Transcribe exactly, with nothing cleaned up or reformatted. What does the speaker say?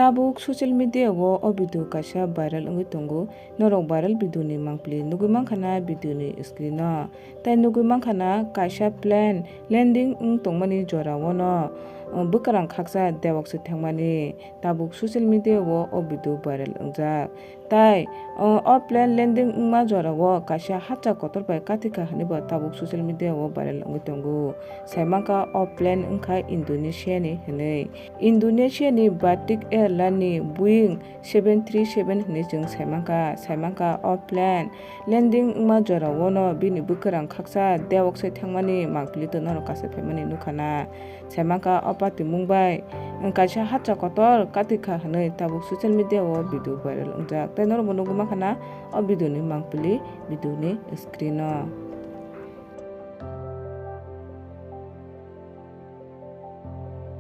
Tabuk social media o o video kaisa viral wngwi tongo. Norok viral video ni mangpili nugwi mankha na video ni screen o. Tai nugwi mankha na kaisa plane landing wng tongmani jora o no, uh, bwkrang khaksa dewak se thangmani. Tabuk social media o o video viral wngjak. Tai, uh, o plane landing wngma jora o kaisa hatsa kotor bai kathikha hwnwi bo tabuk social media o viral wngwi tongo. Saimankha o plane wngkha Indonesia ni hwnwi. Indonesia ni Batik Airline ni Boeing seven three seven hwnwi chwng saimankha. Saimankha o plane landing wngma jora o no bini bwkrang khaksa dewak se thangmani mangpili to norok kaisa phaimani nukha na. Saimankha o patimung bai kaisa hatsa kotor kathikha hwnwi tabuk social media o video viral wngjak. Tai norok bo nugwi mankha na o video ni mangpili video ni screen o.